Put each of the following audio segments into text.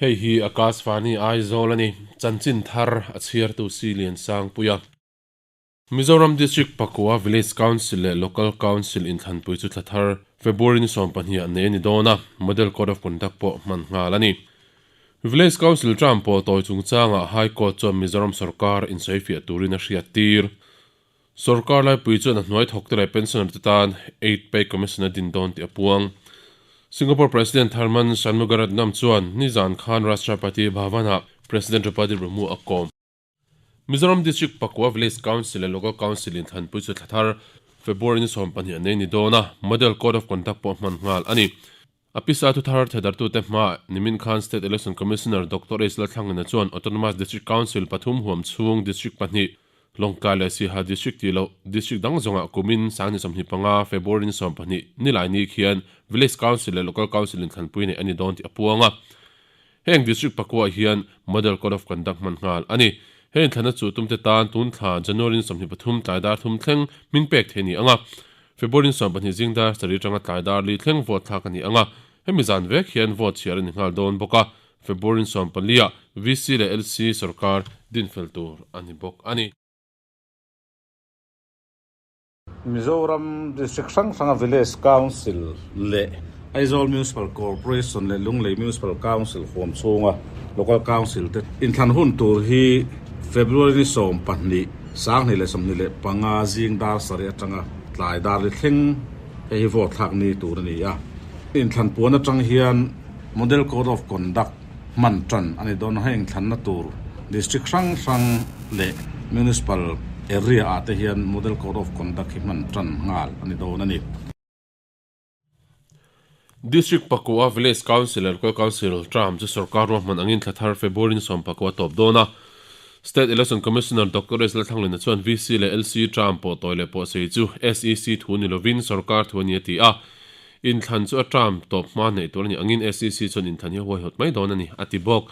Hei hi Akashvani Aizawl a ni. Chanchin thar a chhiartu Si Liansangpuia. Mizoram District Pakua Village Council leh Local Council inthlanpui chu thla thar February ni 12 ah nei a ni dawn a, Model Code of Conduct pawh hman nghal a ni. Village Council term pawh tawi chungchangah High Court chuan Mizoram sorkar insawifiah turin a hriattir. Sorkar laipui chuan a hnuai thawkte leh pensioner te tan Eight Pay Commission a din dawn tih a puang. Singapore President Tharman Shanmugaratnam chuan nizan khan Rashtrapati Bhavan-ah President Draupadi Murmu a kawm. Mizoram District Pakua Village Council leh Local Council in thlanpui chu thla thar February ni 12 an nei ni dawn a, Model Code of Conduct pawh hman nghal a ni. A pisa thu thar thedartute hmaah nimin khan State Election Commissioner Doctor H Lalthlangina chuan Autonomous District Council pathum huam chhung District pahnih Lawngtlai leh Siha District tih loh District dang zawngah kumin Sangni 25 February ni 12 Nilaini khian Village Council leh Local Council in thlanpui neih a ni dawn tih a puang a. Heng District pakuah hian Model Code of Conduct hman nghal a ni. He inthlana chu tumte tan tun thla January ni 23 tlai dar thum thleng hming pek thei a ni ang a. February ni 12 zing dar sarih atanga tlai dar li thleng vote thlak a ni ang a. Hemi zan vek hian vote chhiar a ni nghal dawn bawk a. February ni 14 ah VC leh LC sorkar dinfel tur a ni bawk a ni. Mizoram District hrang hranga Village Council leh Aizawl Municipal Corporation leh Lunglei Municipal Council huam chhunga Local Council te inthlan hun tur hi February ni 12, 2025 zing dar sarih atanga tlai dar li thleng hei hi vote thlak ni tur a ni a. Inthlan puan atang hian Model Code of Conduct hman tan a ni dawn a, heng thlanna tur District hrang hrang leh Municipal area ah te hian Model Code of Conduct hi hman tan nghal a ni dawn a ni. District pakua Village Council leh Local Council term chu sorkar ruahman angin thla thar February ni 10 a tawp dawn a. State Election Commissioner Doctor S Lalthlanglina chuan VC leh LC term pawh tawi leh pawh sei chu SEC thu ni lovin sorkar thu a ni a ti a. Inthlan chu a term tawp hma neih tur a nih angin SEC chuan inthlan hi a huaihawt mai dawn a ni, a ti bawk.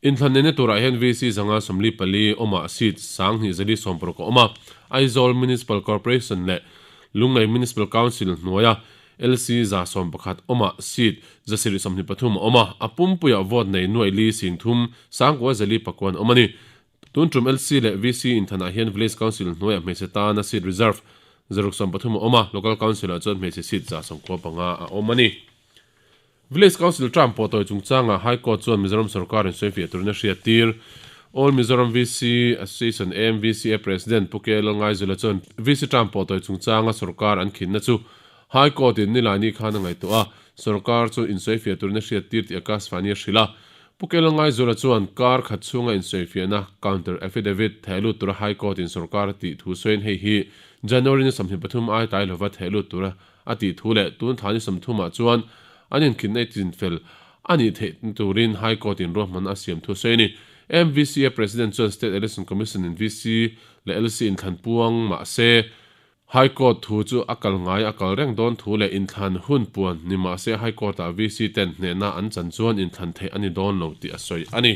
Inthlan neihna turah hian VC zanga 44 awmah seat 2060 a awm a, Aizawl Municipal Corporation leh Lunglei Municipal Council hnuaia LC 111 awmah seat 723 a awm a, a pumpuiah vote nei nuaih li sing thum sangkua zali pakua an awm a ni. Tun tum LC leh VC inthanah hian Village Council hnuaiah hmeichhe tana seat reserve 130 a awm a, Local Council-ah chuan hmeichhe seat 95 a awm a ni. Village Council term pawh tawi chungchangah High Court chuan Mizoram sorkarin sawifiah turin a hriattir. All Mizoram VC Association, AMVCA, President Pu KL Ngaizula chuan VC term pawh tawi chungchanga sorkar an khinna chu High Court-in Nilaini khan a ngaihtuah a, sorkar chu insawifiah turin a hriattir tih Akashvani a hrilh a. Pu Kela Ngaizula chuan kar khat chhunga insawifiahna, counter affidavit, theh lut tura High Court-in sorkar a tih thu sawiin hei hi January ni 23 ai tlai lova theh lut tura a tih thu leh tun thla ni 30 ah chuan an inkhinna i chinfel a nih theih turin High Court-in ruahmanna a siam thu sawi a ni. MVCA President chuan State Election Commission-in VC leh LC inthlan puang mah se, High Court thu chu a kal ngai a kal reng dawn thu leh inthlan hun puan ni mah se High Court-ah VC ten hnehna an chan chuan inthlan theih a ni dawn lo tih a sawi a ni.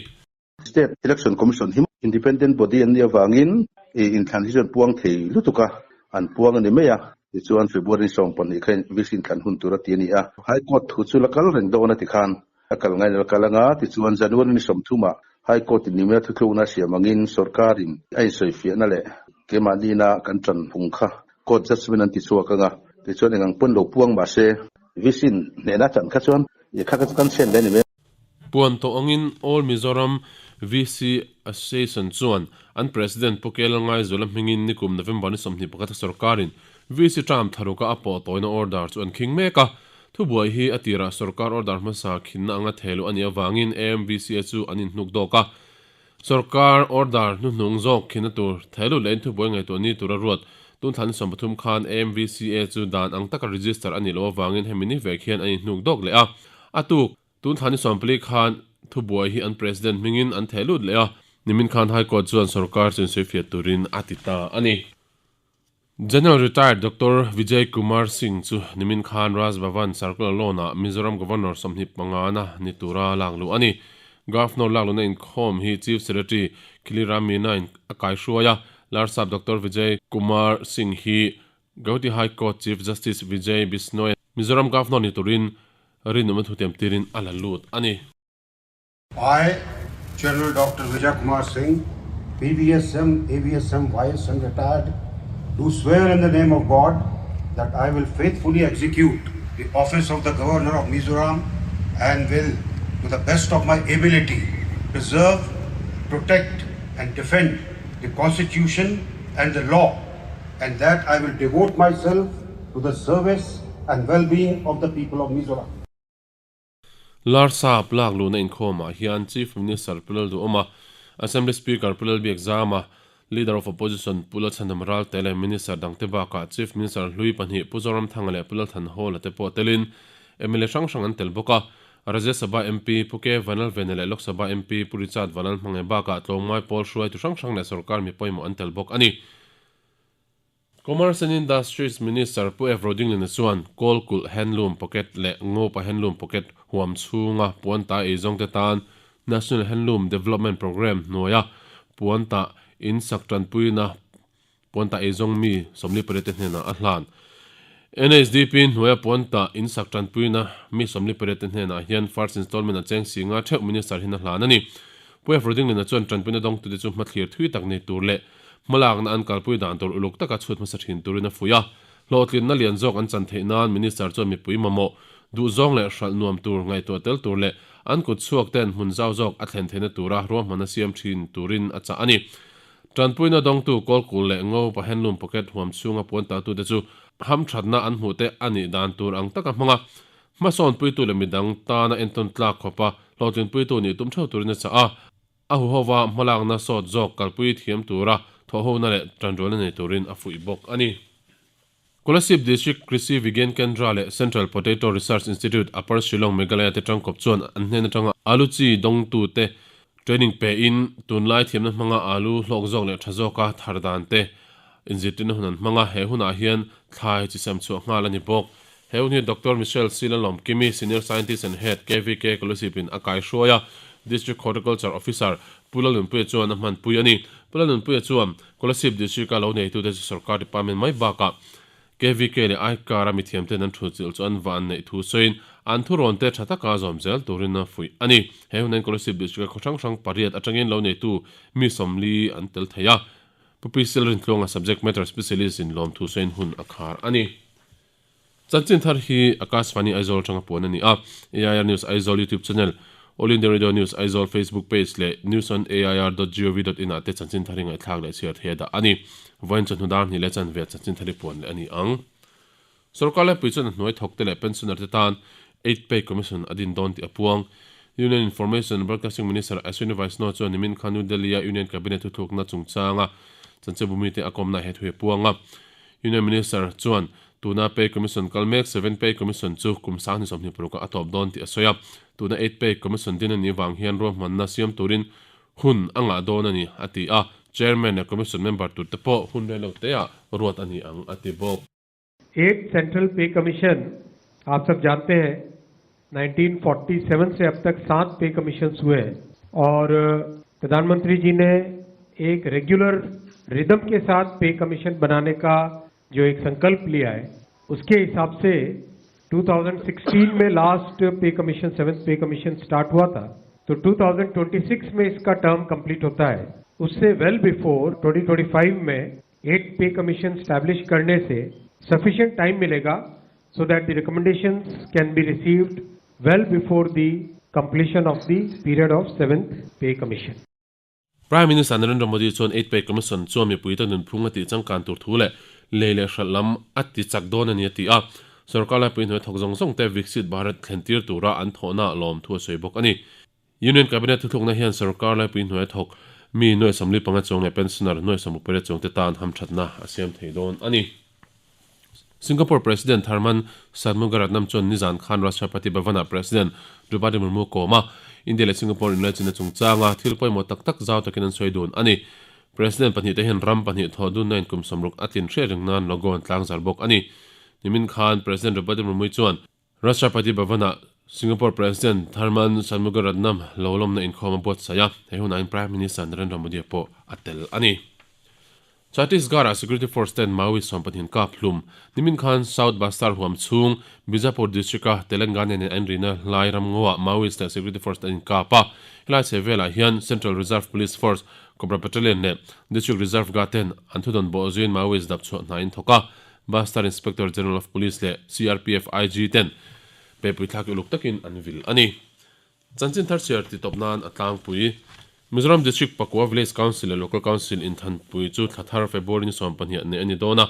State Election Commission hi independent body an nih avangin inthlan hi chuan puang thei lutuk a, an puang a ni mai a. Tichuan February 12 kha VC inthlan hun tur a ti a ni a. High Court thu chu la kal reng dawn a ti khan a kal ngai la kal anga, tichuan January ni 30 ah High Court in nimina thuthlukna a siam angin sorkarin a insawifiahna leh keimahniina kan tan phung kha court judgement an ti chhuak anga, tichuan engang pawn lo puang mah se VC in hnehna chan kha chuan i kha kha chu kan chhen leh a ni mai. Puan tawh angin All Mizoram VC Association chuan an President Pu Kela Ngaizula hmingin nikum November ni 21 a sorkarin VC term thlaruka a pawh tawina order chu an khing mek a. Thubuai hi a tirah sorkar order hmasa khinna anga thehluh a nih avangin AMVCA chu an inhnuk dawk a. Sorkar order hnuhnung zawk khinna tur thehluh lehin thubuai ngaihtuah ni tura ruat tun thla ni 13 khan AMVCA chu dan ang taka register a nih loh avangin hemi ni vek hian an inhnuk dawk leh a. A tuk tun thla ni 14 khan thubuai hi an president hmingin an thehlut leh a. Nimin khan High Court chuan sorkar chu insawifiah turin a ti ta a ni. General Retired Doctor Vijay Kumar Singh chu nimin khan Raj Bhavan Circular Lawn-ah Mizoram Governor 25 na ni tura lak luh a ni. Governor lak luhna inkhawm hi Chief Secretary Khiliram Meena-in a kaihruai a. Larsap Doctor Vijay Kumar Singh hi Gauhati High Court Chief Justice Vijay Bishnoi Mizoram Governor ni turin rinawmna thutiam tirin a la lut a ni. I, General Doctor Vijay Kumar Singh, PVSM, AVSM, YSM retired, do swear in the name of God that I will faithfully execute the office of the Governor of Mizoram and will, to the best of my ability, preserve, protect and defend the Constitution and the law, and that I will devote myself to the service and well-being of the people of Mizoram. Larsap lak luhna inkhawmah hian Chief Minister Pu Lalduhawma, Assembly Speaker Pu Lalbiakzama, Leader of Opposition Pu Lalchhandam Ralte leh Minister dangte bakah Chief Minister hlui pahnih Pu Zoramthanga leh Pu Lalthanhawla te pawh telin mla hrang hrang an tel bawk a. Rajya Sabha MP Pu K Vanlalvena leh Lok Sabha MP Pu Richard Vanlalhmangaih bakah tlawmngai pawl hruaitu hrang hrang leh sorkar mi pawimawh an tel bawk a ni. Commerce and Industries Minister Pu F. Rodinglina chuan Kawlkulh Handloom Pocket leh Ngopa Handloom Pocket huam chhunga puanta eizawngte tan National Handloom Development Programme hnuaia puanta in sak tanpuina puanta eizawng mi 48 te hnenah a hlan. NHDP hnuaia puanta in sak tanpuina mi 48 te hnenah hian first installment a cheng si nga theuh Minister hin a hlan a ni. Pu F. Rodinglina chuan tanpuina dawngtute chu hmathlir thui tak nei tur leh Hmalakna an kalpui dan tur uluk taka chhut hmasa thin turin a fuih a, hlawhtlinna lian zawk an chan theih nan Minister chuan mipui mamawh, duhzawng leh hralh nuam tur ngaihtuah tel tur leh an kut chhuak ten hmun zau zawk a thlen theihna tura ruahmanna siam thin turin a chah a ni. Tanpuina dawngtu Kawlkul leh Ngo pa handloom pocket huam chhunga puan taltute chu hamthatna an hmuh te a nih dan tur ang taka hmanga hmasawnpuitu leh midang tana entawn tlak khawpa hlawhtlinpuitu nih tum theuh turin a chah a. A huhova hmalakna sawt zawk kalpui thiam tura thawhhona leh tanrualna nei turin a fuih bawk a ni. Kolasib District Krishi Vigyan Kendra leh Central Potato Research Institute Upper Shillong Meghalaya te tangkawp chuan an hnen atanga alu chi dawngtute training pe in tunlai thiamna hmanga alu hlawk zawk leh tha zawka thar dan te inzirtirna hun an hmang a, he hunah hian thlai chi sem chhuah nghal a ni bawk. He hun hi Doctor Michelle Silalawmkimi, Senior Scientist and Head, KVK Kolasib in a kaihruai a, District Horticulture Officer, Pu Lalnunpuia chuan a hmanpui a ni. Pu Lalnunpuia chuan Kolasib District-a lo neitute chu Sorkar Department mai bakah KVK leh ICAR-a mithiamten an thulchilh chu an va an neih thu sawiin an thurawnte tha taka zawm zel turin a fuih a ni. He hun hian Kolasib District-a khaw hrang hrang pariat atangin lo neitu mi 40 an tel thei a. Pu Pi Silrintluanga Subject Matter Specialist in lawmthu sawiin hun a khar a ni. Chanchin thar hi Akashvani Aizawl atanga puan a ni a, AIR News Aizawl YouTube channel, All India Radio News Aizawl Facebook page leh newsonair.gov.in ah te chanchin thar hi ngaihthlak leh chhiar thei a dah a ni. Vawiin chawhnu dar hnih leh chanve ah chanchin thar hi puan leh a ni ang. Sorkar laipui chuan a hnuai thawkte leh pensioner te tan Eight Pay Commission a din dawn tih a puang. Union Information and Broadcasting Minister Ashwini Vaishnaw chuan nimin khan New Delhi-a Union Cabinet thuthlukna chungchanga chanchinbumi te a kawmna ah he thu hi a puang a. Union Minister chuan tuna Pay Commission kal mek Seven Pay Commission chu kum 2026 ah a tawp dawn tih a sawi a. Tuna Eight Pay Commission din a nih vang hian ruahmanna siam turin hun a ngah dawn a ni, a ti a. Chairman leh Commission member turte pawh hun rei lo teah ruat a ni ang, a ti bawk. Eight Central Pay Commission आप सब जानते हैं 1947 से अब तक सात पे कमीशंस हुए हैं और प्रधानमंत्री जी ने एक रेगुलर रिदम के साथ पे कमीशन बनाने का जो एक संकल्प लिया है उसके हिसाब से 2016 में last pay commission seventh pay commission start हुआ था तो 2026 में इसका टर्म कंप्लीट होता है उससे वेल बिफोर 2025 में एट पे कमीशन स्टैब्लिश करने से सफिशिएंट टाइम मिलेगा so that the recommendations can be received well before the completion of the period of seventh pay commission. Prime Minister Narendra Modi chuan Eight Pay Commission chuan mipuite nunphung a tih changkan tur thu leh lei leh hralh lam a ti chak dawn a ni a ti a. Sorkar laipui hnuai thawk zawng zawng te Viksit Bharat thlen tir tura an thawhna lawm thu a sawi bawk a ni. Union Cabinet thuthlukna hian sorkar laipui hnuai thawk mi nuai 45 chuang leh pensioner nuai 68 chuang te tan hamthatna a siam thei dawn a ni. Singapore President Tharman Shanmugaratnam chuan nizan khan Rashtrapati Bhavan-ah President Draupadi Murmu kawm a, India leh Singapore inlaichinna chungchanga thil pawimawh tak tak zau takin an sawi dun a ni. President pahnih te hian ram pahnih thawh dunna in kum 60 a tlin hriat reng nan logo an tlangzar bawk a ni. Nimin khan President Draupadi Murmu chuan Rashtrapati Bhavan-ah Singapore President Tharman Shanmugaratnam lo lawmna inkhawm a buatsaih a, he hunah hian Prime Minister Narendra Modi pawh a tel a ni. Chhattisgarh-ah security force ten Maoist sawmpahnihin kap hlum. Nimin khan South Bastar huam chhung Bijapur district-a Telangana nen an inrina hlai ramngaw-ah Maoist leh security force te an inkap a. Helai chhe velah hian Central Reserve Police Force, Cobra Battalion leh District Reserve Guard ten an thudawn bawh zuiin Maoist dap chhuah hna in thawk a. Bastar Inspector General of Police leh CRPF IG ten pepui thlak uluk takin an vil a ni. Chanchin thar chhiar ti tawp nan a tlangpui. Mizoram District Pakua Village Council leh Local Council inthanpui chu thla thar February ni 12 neih a ni dawn a,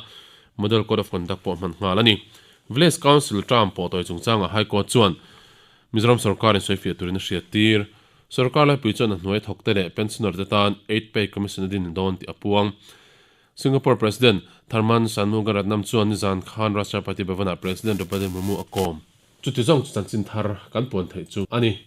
Model Code of Conduct pawh hman nghal a ni. Village Council term pawh tawi chungchangah High Court chuan Mizoram sorkar in sawifiah turin a hriattir. Sorkar laipui chuan a hnuai thawkte leh pensioner te tan Eight Pay Commission a din dawn tih a puang. Singapore President Tharman Shanmugaratnam chuan nizan khan Rashtrapati Bhavan-ah President Draupadi Murmu a kawm. Chuti zawng chu chanchin thar kan puan theih chu a ni.